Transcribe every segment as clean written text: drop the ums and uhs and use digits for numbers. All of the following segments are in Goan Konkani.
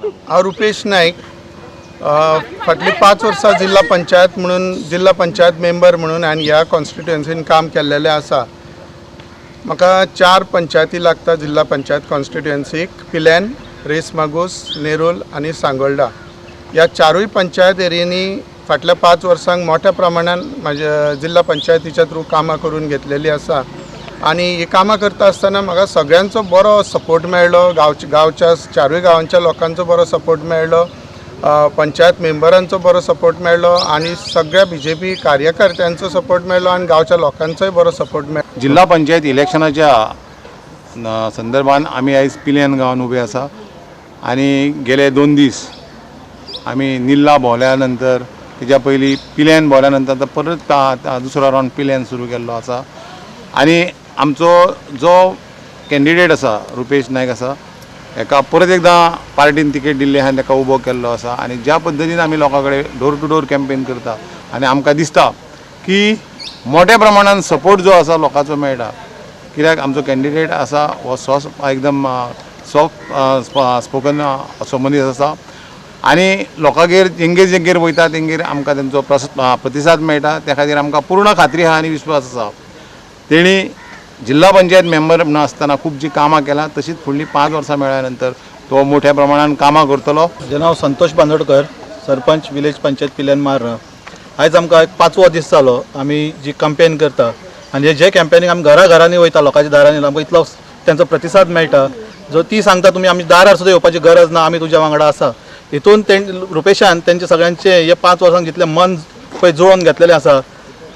हांव रुपेश नायक. फाटलीं 5 वर्सां जिल्हा पंचायत म्हणून, जिल्हा पंचायत मेंबर म्हणून हांवें ह्या कॉन्स्टिट्युएन्सीन काम केल्लेलें आसा. म्हाका चार पंचायती लागता जिल्हा पंचायत कॉन्स्टिट्युएन्सीक: पिल्यान, रेस मागूस, नेरूल आनी सांगोल्डा. ह्या चारूय पंचायत एरियांनी फाटल्या 5 वर्सांक मोठ्या प्रमाणान म्हाज्या जिल्हा पंचायतीच्या थ्रू कामां करून घेतलेलीं आसा आनी ही कामां करता आसतना म्हाका सगळ्यांचो बरो सपोर्ट मेळ्ळो. गांवच्या चारूय गांवांच्या लोकांचो बरो सपोर्ट मेळ्ळो, पंचायत मेंबरांचो बरो सपोर्ट मेळ्ळो आनी सगळ्या बीजेपी कार्यकर्त्यांचो सपोर्ट मेळ्ळो आनी गांवच्या लोकांचोय बरो सपोर्ट मेळ्ळो. जिल्हा पंचायत इलेक्शनाच्या संदर्भान आमी आयज पिल्यान गांवान उबे आसा आनी गेले 2 दीस आमी निल्ला भोंवल्या नंतर, तेच्या पयलीं पिल्यान भोंवल्या नंतर, आतां परत दुसरो रावंड पिल्यान सुरू केल्लो आसा. आनी आमचो जो कॅन्डिडेट आसा, रुपेश नायक आसा, हेका परत एकदां पार्टीन तिकेट दिल्ली आहा आनी ताका उबो केल्लो आसा. आनी ज्या पद्दतीन आमी लोकां कडेन डोर टू डोर कॅम्पेन करता आनी आमकां दिसता की मोठ्या प्रमाणान सपोर्ट जो आसा लोकांचो मेळटा, कित्याक आमचो कॅन्डिडेट आसा हो एकदम सॉफ्ट स्पोकन असो मनीस आसा आनी लोकांगेर जेंगेर जेंगेर वयता तेंगेर आमकां तेंचो प्रतिसाद मेळटा. त्या खातीर आमकां पूर्ण खात्री आहा आनी विस्वास आसा, तेणी जिल्हा पंचायत मेंबर म्हणून आसतना खूब जी कामां केलां, तशीच फुडलीं 5 वर्सां मेळ्ळ्या नंतर तो मोठ्या प्रमाणान कामां करतलो. म्हजें नांव संतोष बांदोडकर, सरपंच, विलेज पंचायत पिल्यान मार्रा. आयज आमकां एक पांचवो दीस जालो आमी जी कंपेन करता आनी जे कॅम्पेनींग आमी घरा घरांनी वयता, लोकांच्या दारांनी, आमकां इतलो तेंचो प्रतिसाद मेळटा जो ती सांगता, तुमी आमच्या दारार सुद्दां येवपाची गरज ना, आमी तुज्या वांगडा आसा. हितून रुपेशान तेंचे सगळ्यांचे हे 5 वर्सांक जितलें मन पळय जुळोवन घेतलेलें आसा,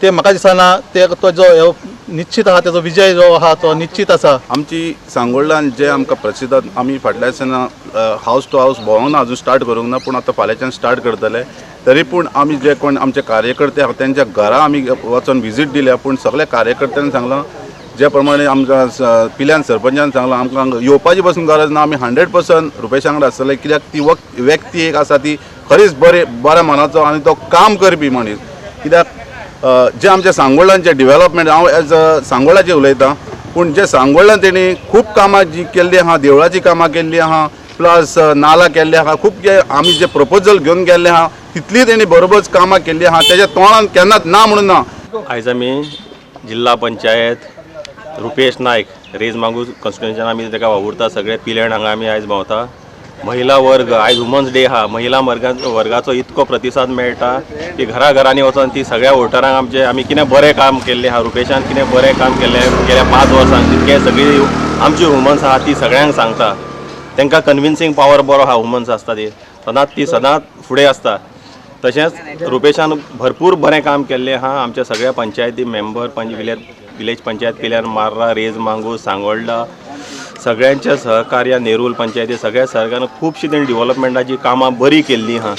ते म्हाका दिसना ते तो जो हो निश्चित आहा, तेजो विजय जो आहा तो निश्चित आसा. आमची सांगोल्डान जे आमकां प्रसिद्ध, आमी फाटल्या दिसांनी हावस टू हावस भोंवंक ना, अजून स्टार्ट करूंक ना, पूण आतां फाल्यांच्यान स्टार्ट करतले. तरी पूण आमी जे कोण आमचे कार्यकर्ते आहा तेंच्या घरा आमी वचोन विजीट दिल्या, पूण सगल्या कार्यकर्त्यांनी सांगलां, जे प्रमाणे आमकां पिल्यान सरपंचान सांगलां, आमकां हांगा येवपाची पसून गरज ना, आमी 100% रुपेशा वांगडा आसतले, कित्याक ती व्यक्ती एक आसा ती खरीच बरे बऱ्या मनाचो आनी तो काम करपी मनीस. कित्याक जे आमच्या सांगोल्डांचे डेव्हलपमेंट, हांव एज अ सांगोल्डाचें उलयतां, पूण जे सांगोल्डान तेणी खूब कामां जी केल्लीं आहा, देवळाचीं कामां केल्लीं आहा, प्लस नाला केल्ले आहा, खूब जे आमी जे प्रपोजल घेवन गेल्ले आहा तितली तेणी बरोबरच कामां केल्लीं आहा. तेज्या तोंडान केन्नाच ना म्हणून ना. आयज आमी जिल्हा पंचायत रुपेश नायक, रेज मागूस कॉन्स्टिट्युएन्सीन आमी ताका वावुरता. सगळे पिलेण हांगा आमी आयज भोंवता. महिला वर्ग, आयज वुमन्स डे आहा, महिला वर्गाचो इतको प्रतिसाद मेळटा की घरा घरांनी वचोन ती सगळ्या वोटरांक आमचे आमी कितें बरें काम केल्लें आहा, रुपेशान कितें बरें काम केल्लें गेल्या 5 वर्सांक, तितकें सगळी आमची वुमन्स आहा ती सगळ्यांक सांगता. तांकां कन्विन्सींग पावर बरो आहा. वुमन्स आसता ती सदांच, ती सदांच फुडें आसता. तशेंच रुपेशान भरपूर बरें काम केल्लें आहा. आमच्या सगळ्या पंचायती मेंबर पंच विलेज विलेज पंचायत पिल्यान मार्रा, रेज मांगूस, सांगोल्डा, सगळ्यांच्या सहकार्य, नेरूल पंचायती, सगळ्या सहकार्यान खुबशीं तेणी डिवलपमेंटाची कामां बरीं केल्लीं आहा.